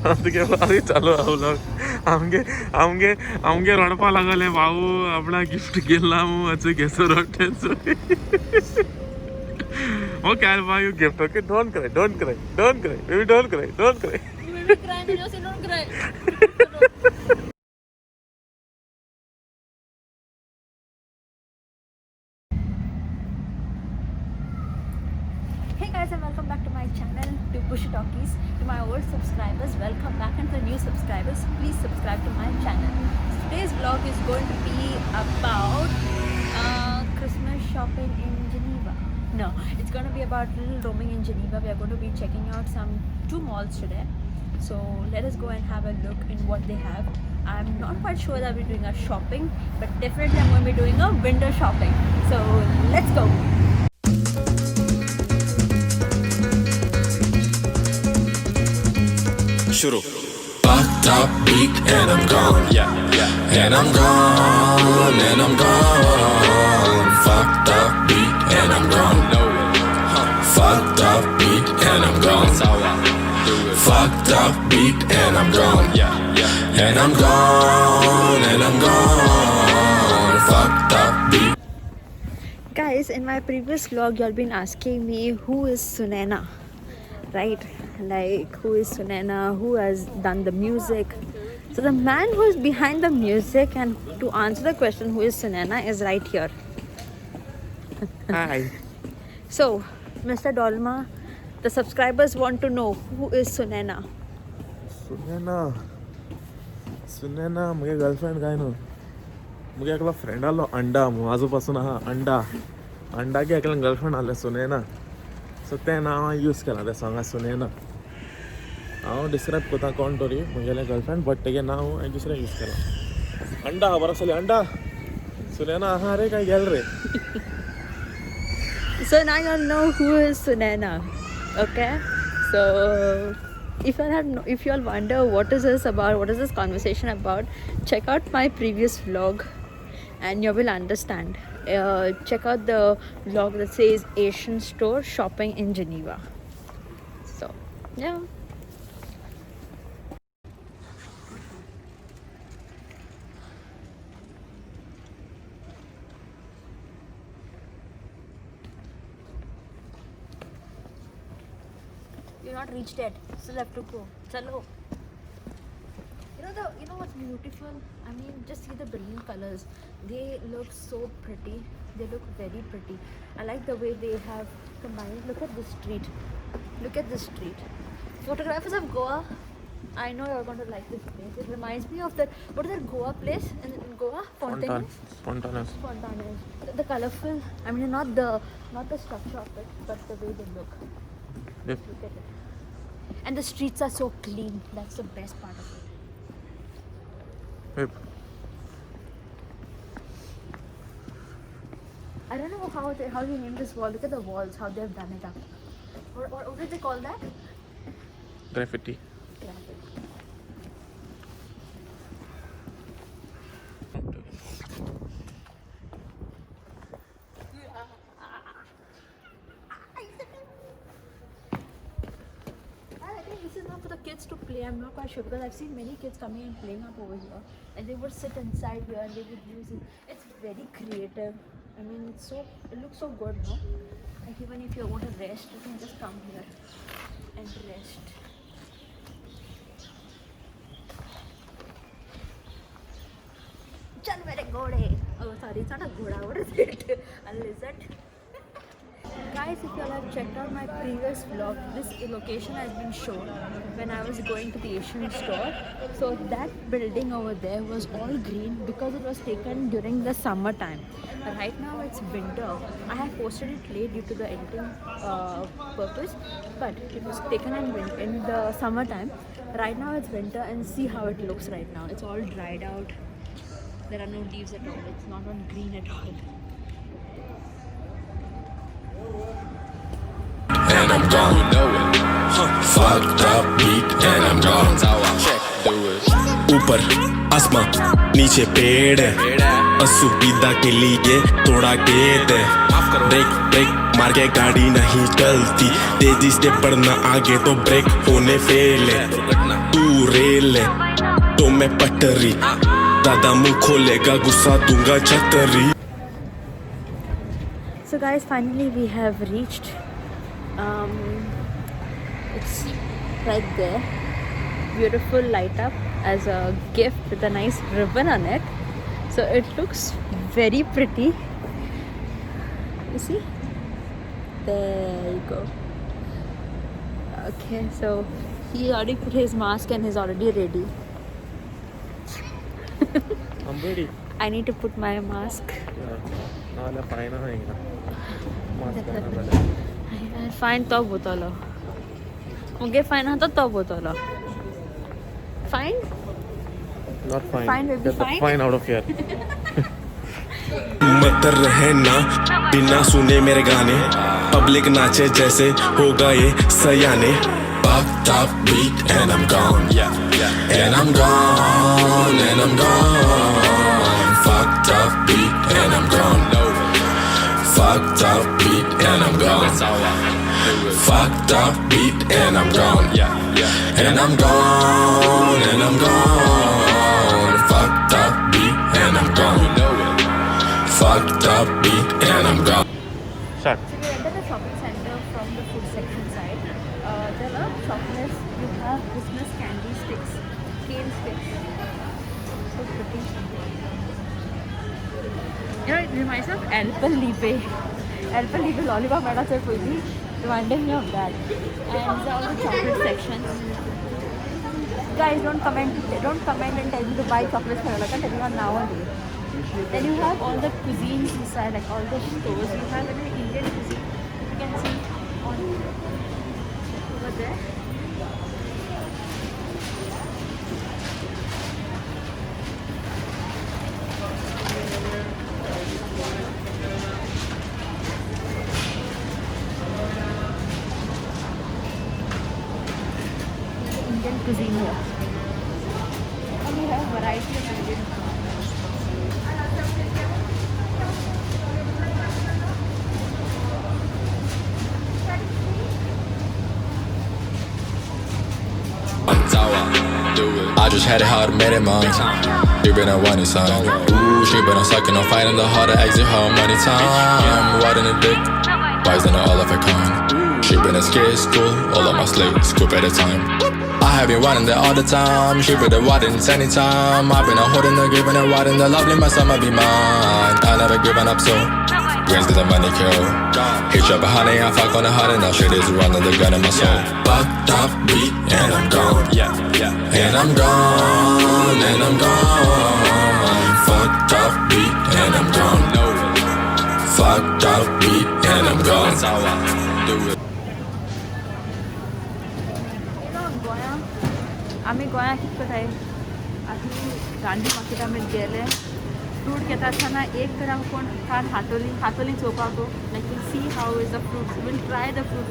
तुगे बारी चालू आहा व्लॉग. आमगे आमगे आमगे रडपा लागले भाऊ, आपणा गिफ्ट गेला मू घेसो रडटेचो. Okay, I'll buy you gift. Okay, don't cry, don't cry, don't cry, baby, don't cry, don't cry. You will be crying, you say don't cry. Hey guys, and welcome back to my channel, to Push Talkies. To my old subscribers, welcome back, and to the new subscribers, please subscribe to my channel. Today's vlog is going to be about Christmas shopping in Geneva. No, it's going to be about little roaming in Geneva. We are going to be checking out some two malls today. So let us go and have a look in what they have. I'm not quite sure that we're doing a shopping, but definitely I'm going to be doing a winter shopping. So let's go. शुरू. Fucked up beat and I'm gone. Yeah, yeah. And I'm gone, and I'm gone. Fucked up beat and I'm gone. Fucked up beat and I'm gone. Fucked up beat and I'm gone. Yeah, yeah. And I'm gone, and I'm gone. Fucked up beat. Guys, in my previous vlog, y'all been asking me who is Sunaina, right? Like, who is Sunaina? Who has done the music? So the man who is behind the music and to answer the question who is Sunaina is right here. Hi. So, Mr. Dolma, the subscribers want to know who is Sunaina. Sunaina, Sunaina मुगे girlfriend काय न्हू, मुगे एकलो friend आहलो अंडा मू आजू पासून आहा अंडा. अंडागे एकल्यान गर्लफ्रेंड आहलें सुनैना. सो तें नांव हांवें यूज केलां त्या सोंगा सुनैना. हांव डिस्क्रायब करता कोण तरी मुगेलें गर्लफ्रेंड, बट तेगे नांव हांवें दुसरें यूज केलां. अंडा खबर आसली अंडा सुनैना आहा रे काय गेल रे. So now you all know who is Sunaina. Okay? So if you all have no, if you all wonder what is this about, what is this conversation about, check out my previous vlog and you will understand. Check out the vlog that says Asian store shopping in Geneva. So yeah. You're not reached yet. Still have to go. Chalo. You know what's beautiful? I mean, just see the brilliant colors. They look so pretty. They look very pretty. I like the way they have combined. Look at this street. Look at this street. Photographers of Goa, I know you're going to like this place. It reminds me of that. What is that Goa place in Goa? Fontaine. Fontanes. Fontanes. The colorful. I mean, not the structure of it, but the way they look. Yep. Look at it. And the streets are so clean. That's the best part of it. Yep. I don't know how you name this wall. Look at the walls, how they have done it up. What do they call that? Graffiti. Graffiti. I think this is not for the kids to play. I'm not quite sure because I've seen many kids coming and playing up over here, and they would sit inside here and they would use it. It's very creative. I mean, it looks so good, no? Like even if you want to rest, you can just come here and rest. चल मेरे घोड़े. Oh, sorry, it's not a ghoda. What is it? A lizard. Guys, if you all have checked out my previous vlog, this location has been shown when I was going to the Asian store. So that building over there was all green because it was taken during the summer time. But right now it's winter. I have posted it late due to the editing purpose, but it was taken in the summertime. Right now it's winter, and see how it looks right now. It's all dried out. There are no leaves at all. It's not on green at all. And I'm gone. Fucked up beat and I'm gone. ऊपर आसमां नीचे पेड़ है, असुविधा K लिए थोड़ा खेद है. Break break मार K गाड़ी नहीं चलती, तेजी से बढ़ना आगे तो ब्रेक होने फेल है. तू रेल है तो मैं पटरी, दादा मुंह खोलेगा गुस्सा दूंगा छतरी. So guys, finally we have reached. It's right there. Beautiful light up as a gift with a nice ribbon on it. So it looks very pretty. You see? There you go. Okay, so he already put his mask and he's already ready. I'm ready. I need to put my mask. नाजाल्यार fine आहा हिंगा, mask घालना जाल्यार. Fine तो भोतलो, मुगे fine आहा तो तो भोतलो. Fine. Not fine. Fine will be Get the fine. Fine out of here. मत रहना बिना सुने मेरे गाने, पब्लिक नाचे जैसे होगा ये सयाने. Fucked up beat and I'm gone. And I'm gone, and I'm gone. Fucked up beat and I'm gone. Fucked up beat and I'm gone. Fucked up beat and I'm gone. And I'm gone, and I'm gone. Fucked up beat and I'm gone. Fucked up beat and I'm gone. Start. So we enter the shopping center from the food section side. There are chocolates. You have Christmas candy sticks, cane sticks. So pretty. You know, it reminds me of Alpenliebe. Alpenliebe lollipop मेरा से कोई reminded me of that. And these are all the chocolate sections. Guys, don't comment. Don't comment and tell me to buy chocolates for like tell me nowadays. Then you have all the cuisines inside, like all the stores. You have an Indian cuisine. You can see on over there. Indian cuisine here. And you have variety of Indian cuisine. I just had it hard, made it mine. You been a one sign. Ooh, she been a sucking on fighting the harder exit her money time. Riding a dick, rising all of her kind. She been a scared school, all on my sleeve, scoop at a time. I have been riding there all the time. She been a riding anytime. I've been a holding the giving and riding the lovely, my summer be mine. I never given up, so greens to the money kill. Hitch up a honey, I fuck on the honey. Now shit is running the gun in my soul. Fucked up beat and I'm gone. And I'm gone, and I'm gone. Fucked up beat and I'm gone. Fucked up beat and I'm gone. You know, गोंया आमी गोंया कितें करताय, आमी गांधी मार्केटा आमी गेले, fruit घेता आसतना एक तर आमी कोण खान हातोली हातोली चोवपाक, like we'll see how is the fruits, we'll try the fruit.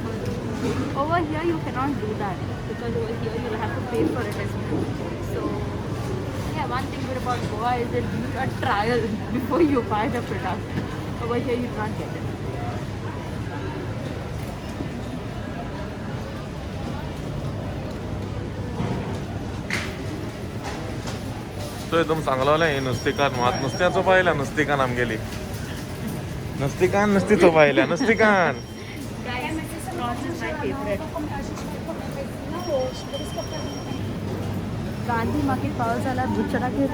Over here you cannot do that because over here you will have to pay for it as well. So yeah, one thing good about Goa is that you do a trial before you buy the product. Over here you can't get it. तो तुम सांगलोलें नुस्तेकान मात नुस्त्याचो पायल्या, नुस्तेकान आमगेली नुस्तेकान नुस्ती चोपायल्या नुस्तेकान. Guys, prawns is my favorite. Gandhi Market पावल जाला बुचराके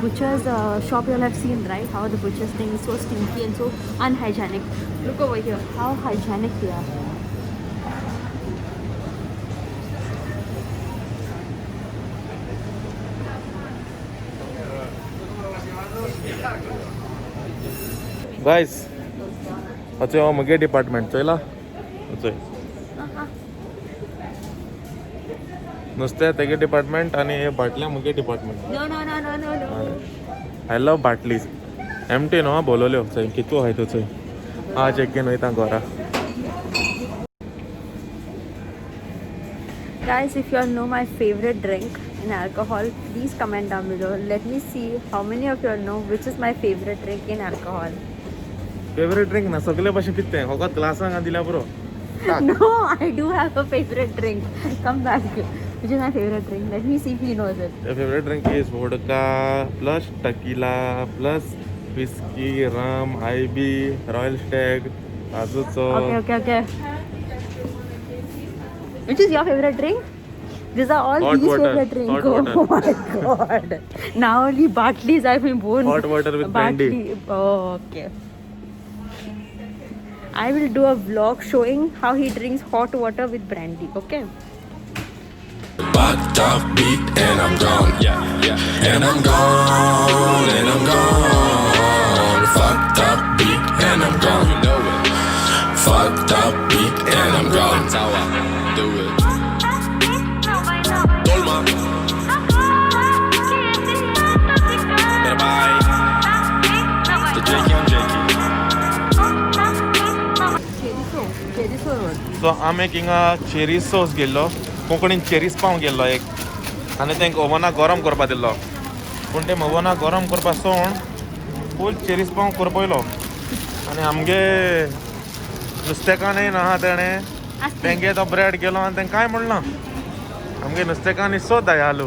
butcher's shop. You all have seen, right, how the butcher's thing is so stinky and so unhygienic. Look over here, how hygienic they are. Guys, अचोय हो मुगे department चोयला, अचोय नुस्तें तेगे department आनी हे बाटल्या मुगे department. No, no, no, no, no, no. I love bottles. Empty न्हू बोलोल्यो चोय कितू आहाय तो चोय. आज एक घेवन वयता घरा. Guys, if you all know my favorite drink in alcohol, please comment down below. Let me see how many of you all know which is my favorite drink in alcohol. Favourite drink ना सगळे भाशेन पित्ते, फकत ग्लासांक दिल्या पुरो. No, I do have a favorite drink. Come back. Which is my favorite drink? Let me see if he knows it. Your favorite drink is vodka plus tequila plus whiskey, rum, IB, Royal Stag, Azucho. Okay. Which is your favorite drink? These are all Hot his water. Favorite drink. Hot Oh water. my god. Now only Bartley's I've been born. Hot water with brandy. Bartley. Oh, okay. I will do a vlog showing how he drinks hot water with brandy. Okay. Fucked up beat and I'm gone. Yeah, yeah. And I'm gone, and I'm gone. Fucked up beat and I'm gone. You know it. Fucked up beat and I'm gone. That's how I do it. Dolma. Better bye. The Jakey on Jakey. Cheriso. Cheriso road. So आमी एक हिंगा cherry sauce गेल्लो, कोंकणीन cherries पाव गेल्लो एक, आनी तेंका ओवना गरम करपा दिल्लो. पूण ते ओवना गरम करपा सोण फूल चेरीस पाव करपयलो आनी आमगे नुस्तेकान्नय आहा तेणें तेंगे तो ब्रेड गेलो आनी तेंका कांय म्हणना. आमगे नुस्तेकान्नी सो दयालू.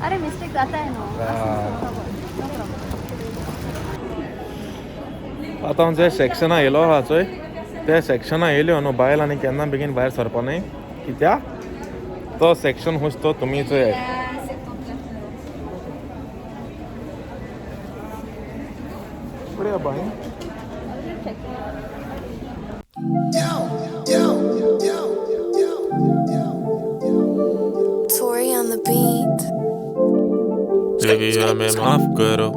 अरे मिस्टेक जाता है नो. आतां हांव जे सेक्शना येयलो आहा चोय, त्या सेक्शना येयल्यो न्हू बायल आनी केन्ना बेगीन भायर सरपा न्हय, कित्याक तो सेक्शन हुस तो तुमी चोय. बरें बाय. Tori on the beat. Baby हमें माफ करो,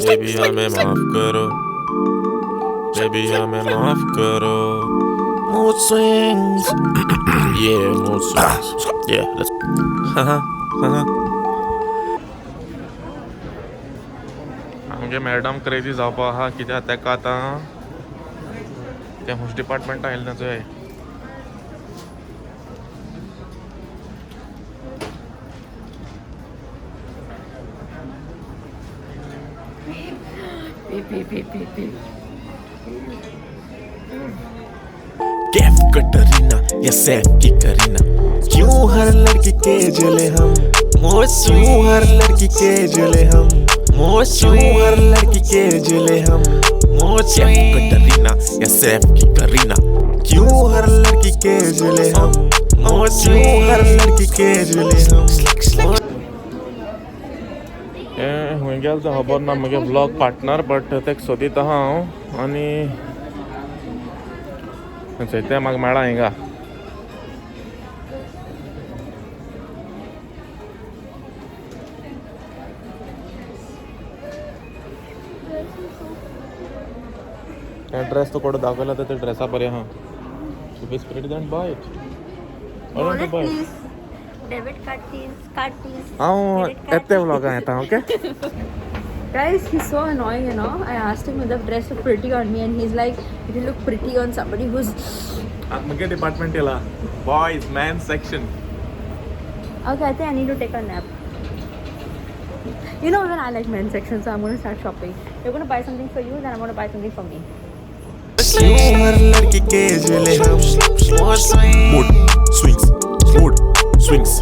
बेबी हमें माफ करो, बेबी हमें माफ करो. Mood swings. Yeah, mood swings. Yeah, let's. आमगे मॅडम क्रेजी जावपा आहा, कित्याक तेका आतां तें हुंस डिपार्टमेंटान येयलें ना चोय. कैफ कटरीना या सैफ की करीना, क्यों हर लड़की के जले हम, क्यों हर लड़की के जले हम, क्यों हर लड़की के जले हम. कैफ कटरीना या सैफ की करीना, क्यों हर लड़की के जले हम, क्यों हर लड़की के जले हम. हें खंय गेलो तें खबर ना म्हगे व्लॉग पार्टनर, बट तेका सोदीत आहा हांव आनी चोय तें म्हाका मेळ्ळां हिंगा. हें ड्रेस तुका कोण दाखयला तर ते ड्रेसा बरें आहा. If it's pretty then buy it. Why don't you buy it? Please. Debit card please. Card please. हांव येते व्लॉगान येता. Okay. Guys, he's so annoying, you know. I asked him whether the dress look pretty on me, and he's like, it will look pretty on somebody who's. आतां म्हगे department येयला, boys man section. Okay, I think I need to take a nap. You know, even I like men's section, so I'm gonna start shopping. You're gonna buy something for you, then I'm gonna buy something for me. क्यों हर लड़की K जले हम. Mood swings, mood swings,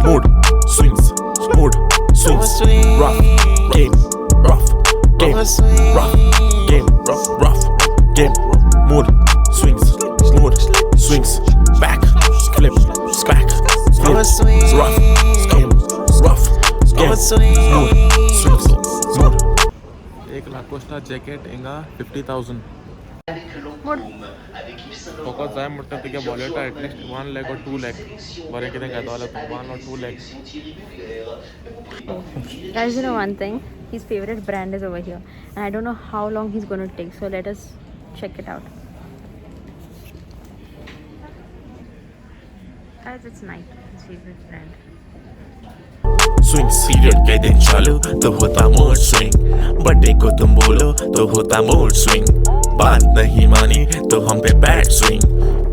mood swings, mood swings. Rough game, rough game, rough game, rough rough game. Mood swings, mood swings. Back flip, back flip. Rough game, rough game. Mood swings, mood. एक लाकोस्टा jacket हिंगा 50,000. फकत जाय म्हणटा तुगे वॉलेटा at least 1 lakh or 2 lakh बरें कितें घेता जाल्यार तूं 1 or 2 lakh. Guys, you know one thing? His favorite brand is over here, and I don't know how long he's gonna take, so let us check it out. Guys, it's Nike, his favorite brand. Swing period K दिन चालू तो होता mood swing, birthday को तुम बोलो तो होता mood swing, बात नहीं मानी तो हम पे बैड स्विंग,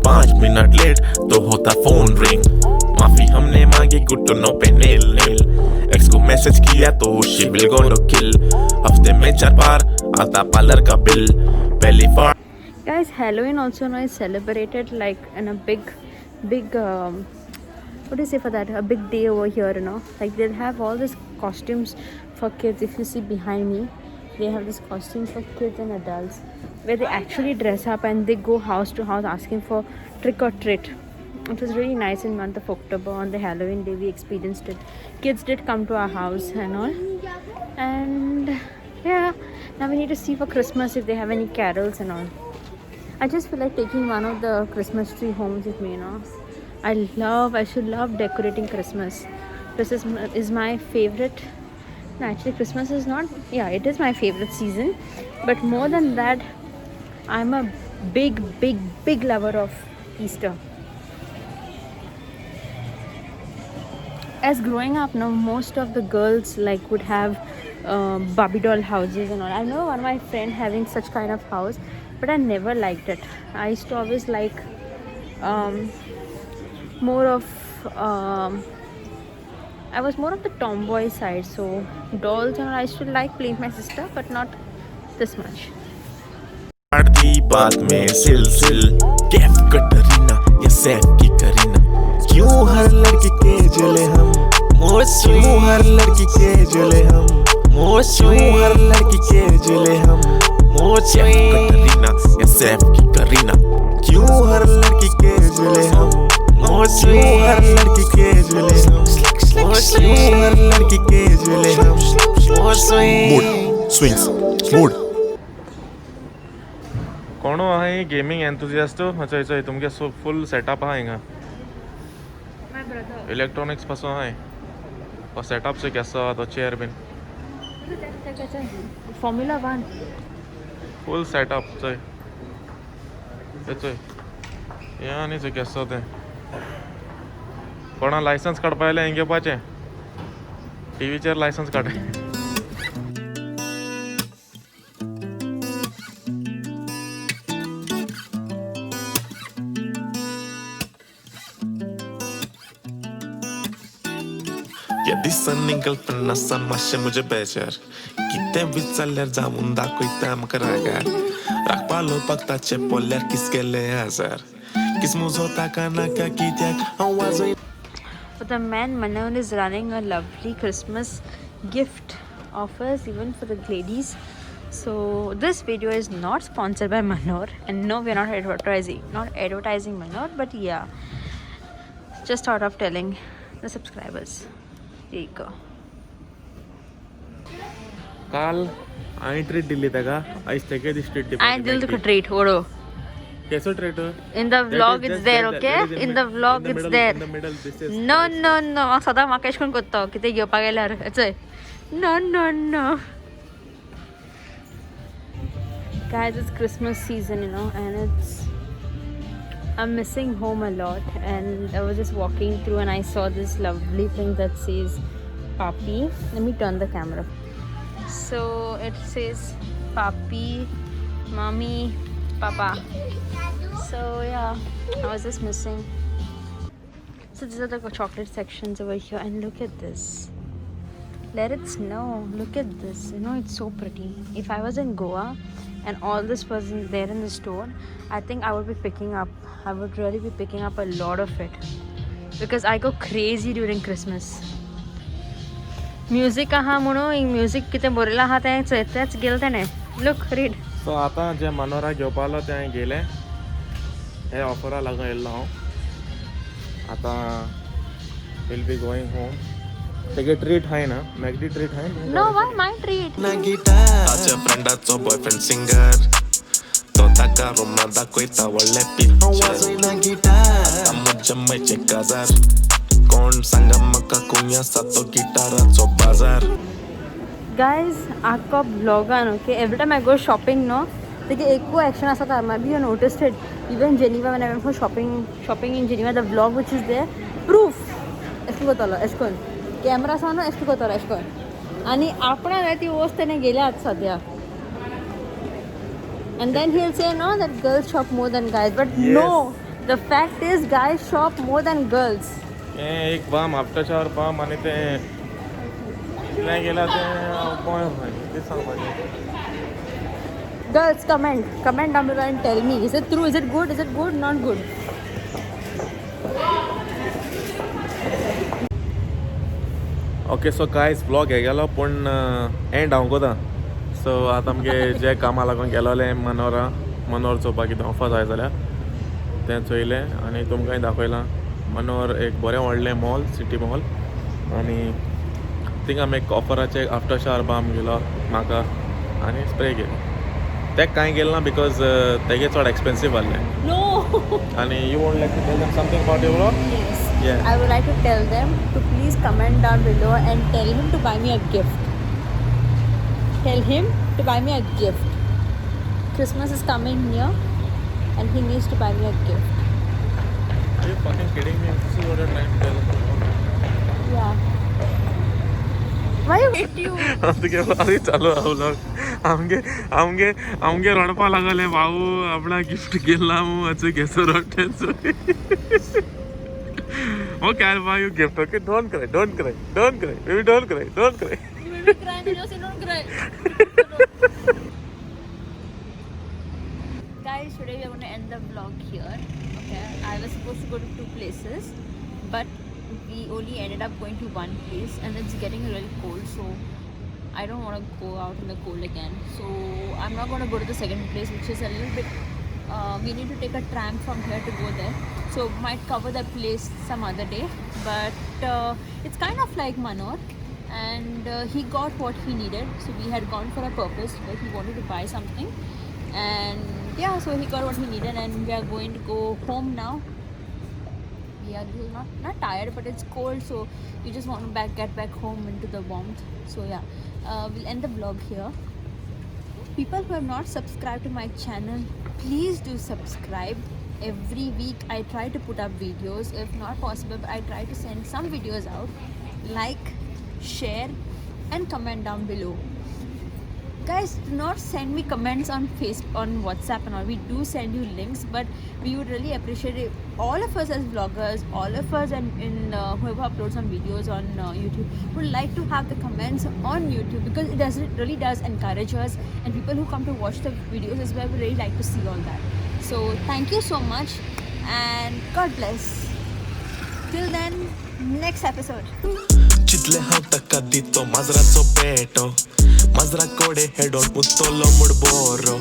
5 मिनट लेट तो होता फोन रिंग, माफी हमने मांगी घुटनों पे नेल नेल, एक्स को मैसेज किया तो she will go to kill, हफ्ते में 4 बार आता पार्लर का बिल, पहली bar. Guys, Halloween also now is celebrated like in a big, big what do you say for that, a big day over here, you know. Like they'll have all these costumes for kids. If you see behind me, they have this costume for kids and adults where they actually dress up and they go house to house asking for trick or treat. It was really nice in month of October. On the Halloween day we experienced it. Kids did come to our house and all. And yeah, now we need to see for Christmas if they have any carols and all. I just feel like taking one of the Christmas tree homes with me, you know. I should love decorating Christmas. Christmas is my favorite. No, actually Christmas is not, yeah, it is my favorite season. But more than that, I'm a big, big, big lover of Easter. As growing up now, most of the girls like would have Barbie doll houses and all. I know one of my friend having such kind of house, but I never liked it. I used to always like more of I was more of the tomboy side, so dolls and all I used to like playing with my sister, but not this much. दी बात में सिलसिल कैफ कटरीना या सैफ की करीना क्यों हर लड़की K जले हम क्यों हर लड़की K जले हम क्यों हर लड़की के जले हम कैफ कटरीना या सैफ की करीना क्यों हर लड़की के जले हम क्यों हर लड़की के जले हम क्यों हर लड़की के जले हम Mood swings. Mood. कोणो आहा गेमिंग एंथुजियास्ट अच्छा अच्छा तुमगे फुल सेटअप आहा हिंगा My brother. Electronics पासून आहाय तो सेटअप से केसो आहा तो chair bin Formula One. Full setup चोय ते चोय हें आनी चोय केसो तें कोणा लायसन्स काडपा आयल्यार हिंग घेवपाचें टिवीचेर लायसन्स काड. या दिसांनी गर्लफ्रेंड आसा मातशें म्हजें बेजार कितें विचारल्यार जावन दाखयता आमकां रागार राखपा लोपाक ताचे पोल्यार किस केले हजार किस्मूजो ताका नाका कित्याक हांव वाजय. For the men, Manor is running a lovely Christmas gift offers even for the ladies. So this video is not sponsored by Manor, and no, we are not advertising Manor, but yeah, just thought of telling the subscribers. There you go. काल हांवें treat दिल्ली ताका आयज तेगे दी treat I did the treat, Hodo. केसो treat? In the vlog it's there, okay? In the vlog it's there. In the middle, this is No, no, no. हांव सदां म्हाका एशें करून करता कितें घेवपाक गेल्यार चोय. No, no, no. Guys, it's Christmas season, you know, and it's I'm missing home a lot. And I was just walking through and I saw this lovely thing that says Papi. Let me turn the camera. So it says Papi, Mommy, Papa. So yeah, I was just missing. So these are the chocolate sections over here, and look at this. Let it snow. Look at this. You know, it's so pretty. If I was in Goa and all this wasn't there in the store, I think I would be picking up. I would really be picking up a lot of it because I go crazy during Christmas. Music आहा म्हणून music कितें बरयलां आहा तें तेंच गेलें तेणें. Look, read. So आतां जें मनोरा घेवपा आसलो तें हांवें घेयलें हे ऑफरा लागून येयल्लो हांव आतां will be going home. तेगे ट्रीट हाय ना मॅगडी ट्रीट हाय. No, why my treat? ताच्या फ्रेंडाचो बॉयफ्रेंड सिंगर तो ताका रुमा दाखयता व्हडलें पिक्चर आतां म्हज्या मायचें काजार कोण सांगा म्हाका खंय आसा तो गिटाराचो बाजार. Guys, आख्खो ब्लॉगान, okay, every time I go shopping, no, तेगे एकू एक्शन आसा. Maybe you noticed it. Even Geneva, when I went for shopping in Geneva, the vlog which is there, proof. एशें करतलो एशें करून कॅमरा आसा न्हू एशें करतलो एशें करून आनी आपणा जाय ती वस्त तेणें गेल्या सद्या. And then he'll say no that girls shop more than guys, but Yes. no, the fact is guys shop more than girls. हें एक बाम आफ्टर शावर बाम आनी तें कितलें गेल्यार तें गोंय कितें सांगपाचें. Girls, comment down below and tell me, is it true, is it good, is it good, not good? Okay, so guys, vlog हे गेलो पूण एंड हांव कोता. सो आतां आमगे जे कामा लागून गेलोले मनोरा, मनोर चोवपाक कितें ऑफर जाय जाल्यार तें चोयलें आनी तुमकांय दाखयलां. मनोर एक बरें व्हडलें मॉल, सिटी मॉल, आनी थिंगा आमी एक ऑफराचे आफ्टर शावर बाम गेलो म्हाका आनी स्प्रे घेयलो. तें कांय गेलें ना because तेगे चड एक्सपेन्सीव आहलें. No. आनी you want like to tell them something about your vlog? Yes. Yeah. I would like to tell them to please comment down below and tell him to buy me a gift. Tell him to buy me a gift. Christmas is coming near and he needs to buy me a gift. Are you fucking kidding me? This is what you're trying to tell them. Yeah. Why you hate you? तुगे अरे चालू हा vlog. आमगे आमगे आमगे रडपा लागले भाऊ, आपणा गिफ्ट गेला मू घेसो रडटेचो. Okay, I'll buy you gift. Okay, don't cry, don't cry, don't cry, baby, don't cry, don't cry. You will be crying, you say don't cry. Guys, today we are going to end the vlog here. Okay, I was supposed to go to two places, but we only ended up going to one place, and it's getting really cold, so I don't want to go out in the cold again. So I'm not going to go to the second place, which is a little bit. We need to take a tram from here to go there, so might cover that place some other day. But it's kind of like Manor, and he got what he needed. So we had gone for a purpose where he wanted to buy something, and yeah, so he got what he needed, and we are going to go home now. We are little not tired, but it's cold, so you just want to back get back home into the warmth. So yeah, we'll end the vlog here. People who have not subscribed to my channel, please do subscribe. Every week I try to put up videos. If not possible, I try to send some videos out. Like, share and comment down below. Guys, do not send me comments on Facebook, on WhatsApp and all. We do send you links, but we would really appreciate it. All of us as vloggers, all of us and in whoever uploads some videos on YouTube would like to have the comments on YouTube, because it really does encourage us, and people who come to watch the videos as well would really like to see all that. So thank you so much, and God bless. Till then, next episode. चितले हांव ताका दितो माजराचो पेटो, माजरा कोडे hadron उत्तलो म्हूण बरो.